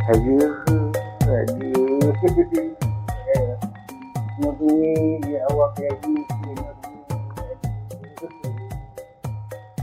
Aduh, aduh. Nyeri di awak lagi.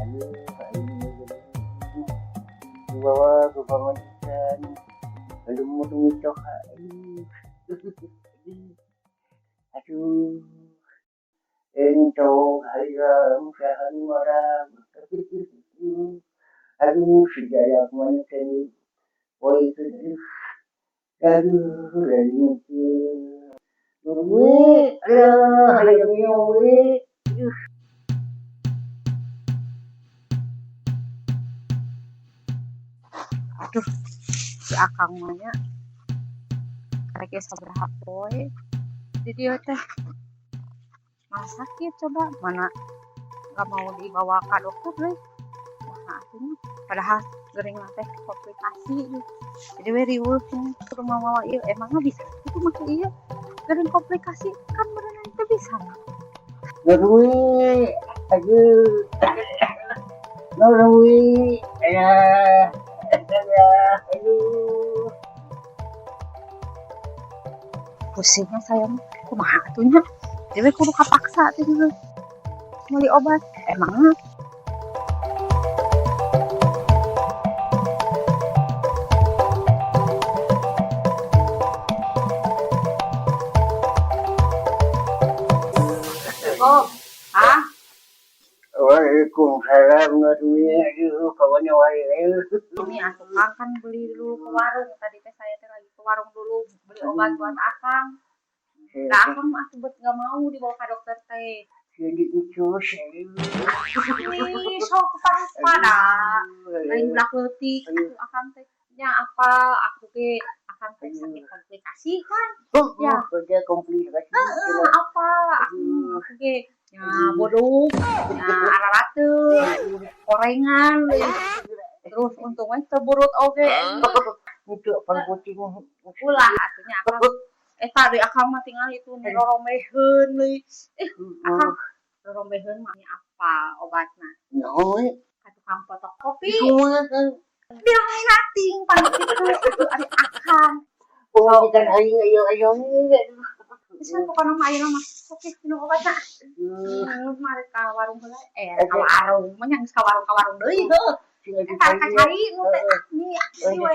Aduh, aduh, dibawa ke pamajikan. Lumut ngicok. Aduh. Aduh. Entong hayang sahan marang. Aduh, sejaya mana ni. Oi, aduh. Aduh, lagi Nurmi, aduh, hayang nyowe. Aduh. Aduh, si Akang mah nya rek sabaraha poe di dieu teh malah sakit. Coba mana nggak mau dibawa ke dokter deh. Nah, atuh padahal gering teh komplikasi, jadi we riweuh ke rumah mawa ieu. Emangnya bisa itu mah ieu gering komplikasi kan beneran itu bisa? Nurmi, aduh. Nurmi, aduh. Aduh, aduh. Pusingnya saya mah, kumaha atuh nya? Jadi kudu kapaksa teh beli obat emangnya. Oh, ah. Waalaikumsalam, Nurmi. Aduh, kawannya wae. Ini atuh Kang, kan beli dulu ke warung tadi teh. Saya teh lagi ke warung dulu beli obat buat Akang. Nah, Akang mah atuh bet nggak mau dibawa ke dokter teh. Jadi incus. Ih, sok panas pada lain budak leutik atuh Akang teh nya. Apa aku ge Akang teh sakit komplikasi kan? Oh, Ya. kerja komplikasi. Heeh, apa aku ge nya bodoh nya, ararateun korengan, terus untungnya teu burut oge. Untuk pangkucing. Ulah atuh nya Akang, eta deui Akang mah tinggal itu rorombeheun deui. Ih, Akang, rorombeheun mah apa obatna? Naon? Ka tukang fotokopi. Kumaha kan? Bilang rating pan kitu atuh ari Akang. Oh, kan aing ayo ayo. Geus kan pokona mah ayeuna mah sok minum obatna. Mari ka warung heula, eh, ka warung mah nya geus ka warung deui heuh. Eta ka cai nu teh nih we.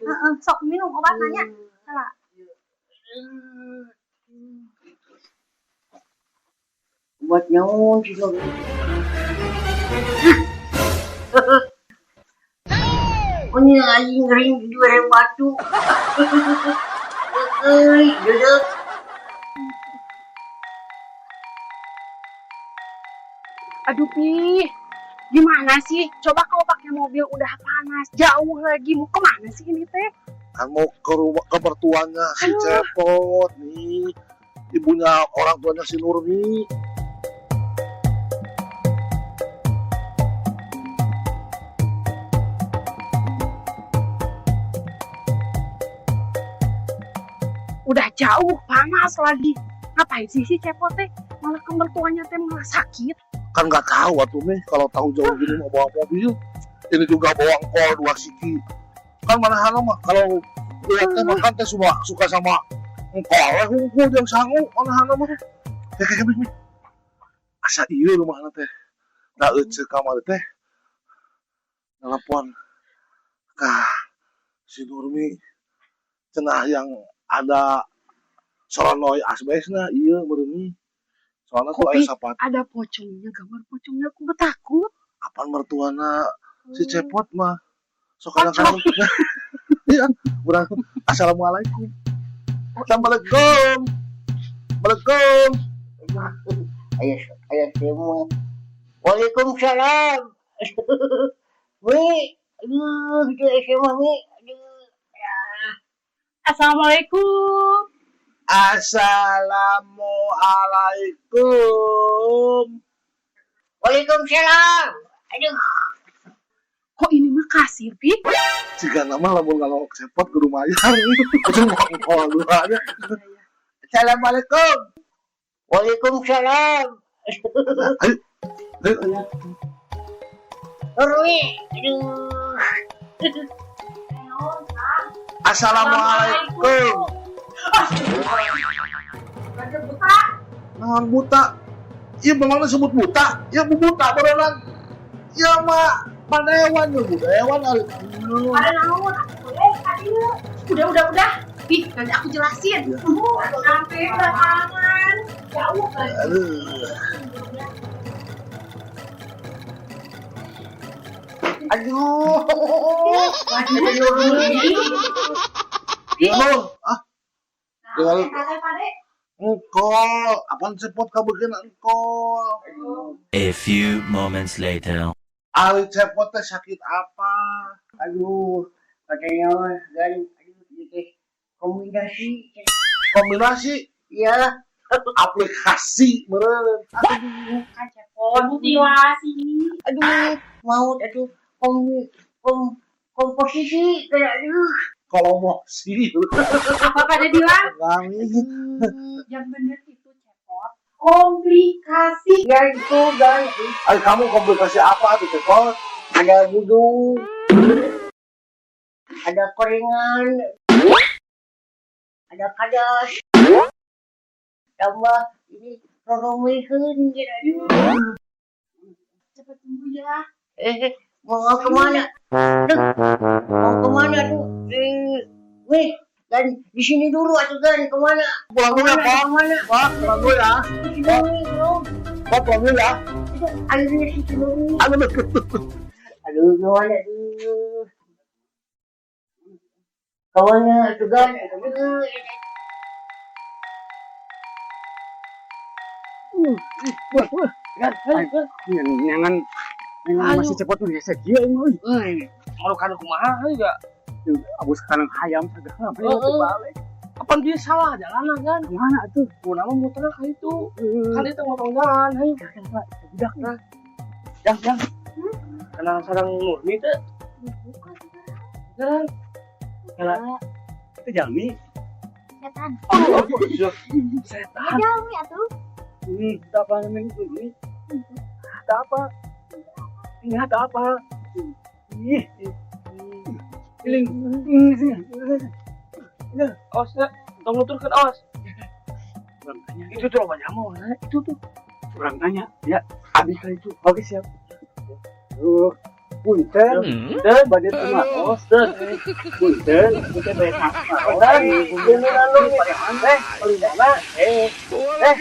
Heeh, sok minum obatna nya. Heula. Buat naon sih lo? Oh, ini aing ngering dua batu. Euy, duduk. Aduh, Pi. Gimana sih? Coba kalau pakai mobil udah panas, jauh lagi. Mau kemana sih ini teh? Kan mau ke rumah ke mertuanya si Aduh. Cepot nih, ibunya orang tuanya si Nurmi. Udah jauh, panas lagi. Ngapain sih si Cepot teh? Malah ke mertuanya teh malah sakit. Kan nggak tahu atuh nih, kalau tahu jauh gini mau bawa mobil. Ini juga bawa engkol dua siki. Kan mana mah kalau lihat teh makan teh semua suka sama engkol hungkul jeung sangu mana mah. Ya kayak gini. Asa ieu rumahna teh. Da ece kamari teh telepon kah si Nurmi cenah yang ada solenoid asbesna ieu meureun, soalnya tuh Kopi. Aya sapat. Ada pocongnya, gambar pocongnya, aku takut. Apaan, mertuana si Cepot mah sok kadang-kadang. Iya, urang assalamualaikum. Assalamualaikum. Assalamualaikum. Ayah, ayah semua. Waalaikumsalam. Mi, aduh, itu semua Mi. Aduh. Assalamualaikum. Assalamualaikum. Waalaikumsalam. Aduh. Kok ini mah kasir, Pi? Jika nama lamun kalau Cepot kudu mayar itu mau engkol dua nya. Assalamualaikum. Waalaikumsalam. Ayo, ayo, ayo. Nurmi, aduh. Assalamualaikum. Baca buta. Naon buta? Iya, memang disebut buta. Ya, bu buta beneran. Ya mak, panewan ya budayawan ari. Ada naon? Aku tadi. Udah. Ih, nanti aku jelasin. Iya. Sampai belakangan. Jauh kan. Aduh. Aduh. Ya Nur, ah, Nah, pade. engkol, apaan cepot kabegeun engkol? A few moments later. Ari cepot teh sakit apa? Aduh, katanya dan aduh ini teh kombinasi. Kombinasi Iya. Aplikasi meureun. Bukan cepot, mutilasi. Aduh, mau aduh kombi kom komposisi kayak aduh. Kalau mau sih. Apa pada bilang? Kami. Yang bener itu cepot. Komplikasi. Ya itu dan Ay, kamu komplikasi apa tuh cepot? Ada buduk, ada korengan, ada kadas, tambah ini roromehun gitu. Aduh. Cepet tunggu ya. Eh, mau kemana? Duh, mau kemana tuh? Eh, weh, dan di sini dulu atuh kan kemana? Pulang dulu ya, Kemana? Pok. Kemana? Pok, pulang dulu ya. Di sini, bro. Pok, pulang dulu ya. Itu airnya situ dulu. Aduh. Aduh, gimana tuh? Kemana tuh kan? Aduh. Wah, wah, jangan jangan masih cepot tuh biasa kieu euy. Euy, malukan kumaha euy ga? Abus sekarang hayam segala apa Heeh. balik. Kapan dia salah jalanan kan? Kemana tuh? Gua nama muter ka itu. Kan itu ngomong jalan, hayu. Budak. Jang, jang. Kenal sarang Nurmi teh. Jalan. Jalan. Itu jalmi. Setan. Oh, setan. Jalmi atuh. Itu apa namanya ini? Ada apa? Ini ada apa? Ih. Iling. Ini. Awas ya, tong nuturkeun awas. Kurang tanya. Itu tuh loba nyamuk, nah, itu tuh. Kurang tanya. Ya, habis kali itu. Oke, siap. Duh, punten. Dan Bade tumaros. dan Punten, punten bade tumaros. dan eh, paling mana? Eh, eh,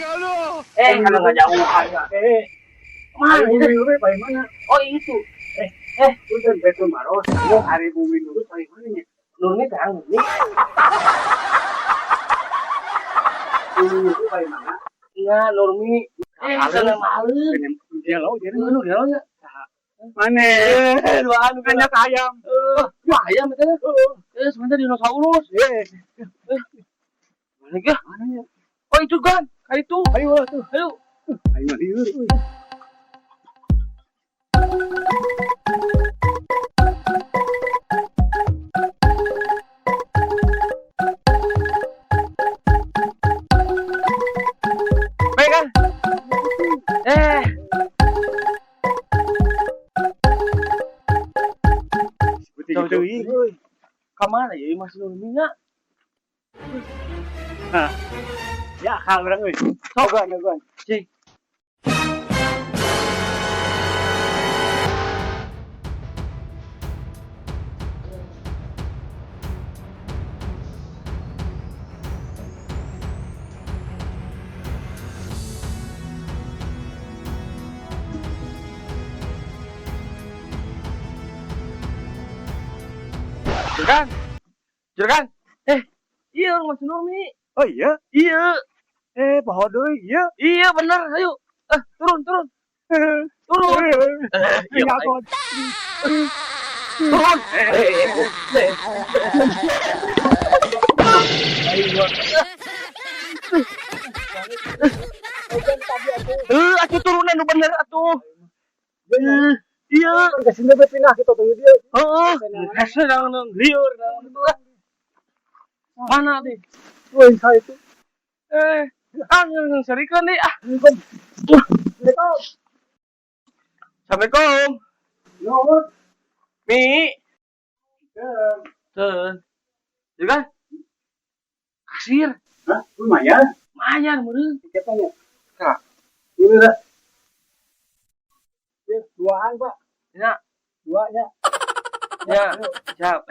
eh, kalau nggak jauh aja. Eh, Mana hari itu? bumi lurus paling mana? Oh itu. Eh, punten bade tumaros. Hari bumi lurus paling mana nya? Nurmi terang Nurmi. Bumi lurus paling mana? Iya, Nurmi. Eh, sana malu. Dia lo, dia Lu dia nya. Mana? Eh, duaan Banyak ayam. Eh, dua ayam itu. Eh, sebentar dinosaurus. Eh, Mana ya? mana ya? Oh, itu kan. Kayak itu. Ayo tuh. Ayo. Ayo mah lieur euy. Baik kan? Eh, Seperti gitu ih. Kemana ya Mas Nurmi nya? Ya, akal urang euy. Sogoan, sogoan. Cing. Juragan. Juragan. Eh, iya Mas Nurmi. Oh iya. Iya. Eh, poho deui, iya. Iya bener, ayo. Eh, turun, turun. Turun. Eh, Iya, iya, kok. turun. Eh, eh, eh. Atuh turunan nu bener atuh. Eh, iya. Kan kesini teh pindah gitu tuh dia. Heeh. Hese nang liur nang itu ah. Mana nih? Woi, saya itu. Eh, ah nang serikeun deui ah. Assalamualaikum. Assalamualaikum. Nuhun. Mi. Tuh. Ya kan? Kasir. Hah? Lumayan. Lumayan meureun. Tiketnya. Kak. Ini dah. Ya, duaan, Pak. Ya. Dua ya. Ya, siap.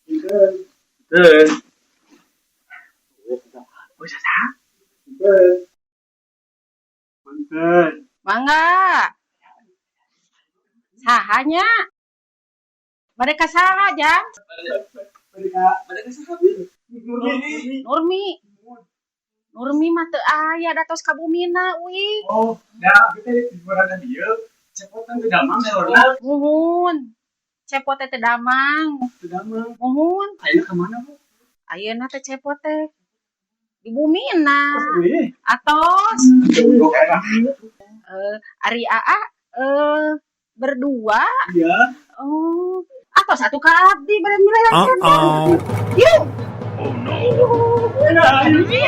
Punten. Betul. Oh, sasa. Punten. Punten. Mangga. Saha nya? Mereka saha, Jang? Mereka Mereka saha, Bin? Nurmi. Nurmi. Nurmi mah teu aya da tos ka bumina uih. Oh, nah, kita hiburan dia. Cepotan teu damang saurna. Muhun. Cepot teh teu damang. Teu damang. Muhun. Ayeuna ka mana, Bu? Ayeuna teh cepot teh di bumina. Wih. Atos. Oke lah. Eh, ari Aa berdua. Iya. Oh, atau satu ka abdi bade milih. Uh-oh. Yuk. Oh no. Nah, ini.